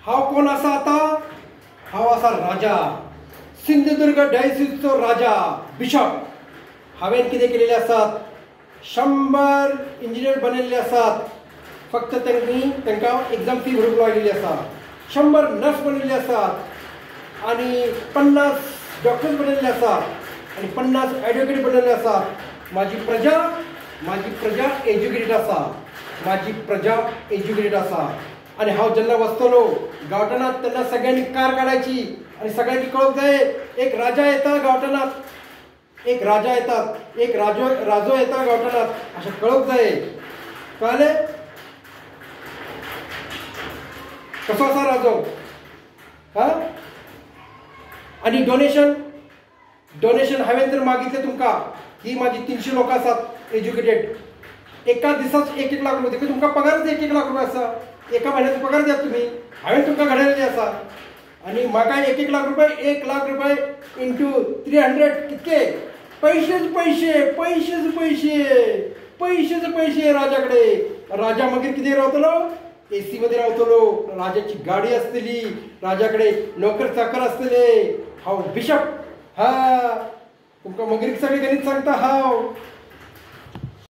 हांव कोण आसा आतां? हांव आसा राजा, सिंधुदुर्ग डायसिसचो राजा बिशप. हांवें कितें केलेलें आसात? 100 इंजिनियर बनयल्ले आसात, फक्त तांणी तांकां एग्जाम फी भरूंक लायलेली आसा. 100 नर्स बनयल्ले आसात आनी 50 डॉक्टर्स बनयल्ले आसात आनी 50 एडवोकेट बनयल्ले आसात. म्हाजी प्रजा, म्हाजी प्रजा एज्युकेटेड आसा, म्हाजी प्रजा एज्युकेटेड आसा. आनी हांव जेन्ना वचतलो गांवठणांत तेन्ना सगळ्यांनी कार काडायची आनी सगळ्यांनी कळोवंक जाय, एक राजा येता गांवठणांत, एक राजा येतात, एक राजो राजो येता गांवठणांत, अशें कळोवंक जाय. कळ्ळें? कसो आसा राजो? हा. आनी डोनेशन, डोनेशन हांवें जर मागितलें तुमकां, ही म्हाजी 300 लोक आसात एज्युकेटेड, एका दिसाच 1 1 लाख रुपया, तुमकां पगारच 1 1 लाख रुपया आसा, एका म्हयन्याचो पगार दियात तुमी, हांवें तुमकां घडयल्लें आसा. आनी म्हाका 1 1 लाख रुपया, 1 लाख रुपया इंटू 300 कितके? पैशेच पैशे, पैशेच पैशे, पैशेच पैशे राजा कडे. राजा मागीर कितें रावतलो? एसी मध्ये रावतलो, राजाची गाडी आसतली, राजाकडे नोकर चाकर आसतले. हांव बिशप. हा, तुमकां मागीर सगळें गणीत सांगता हांव.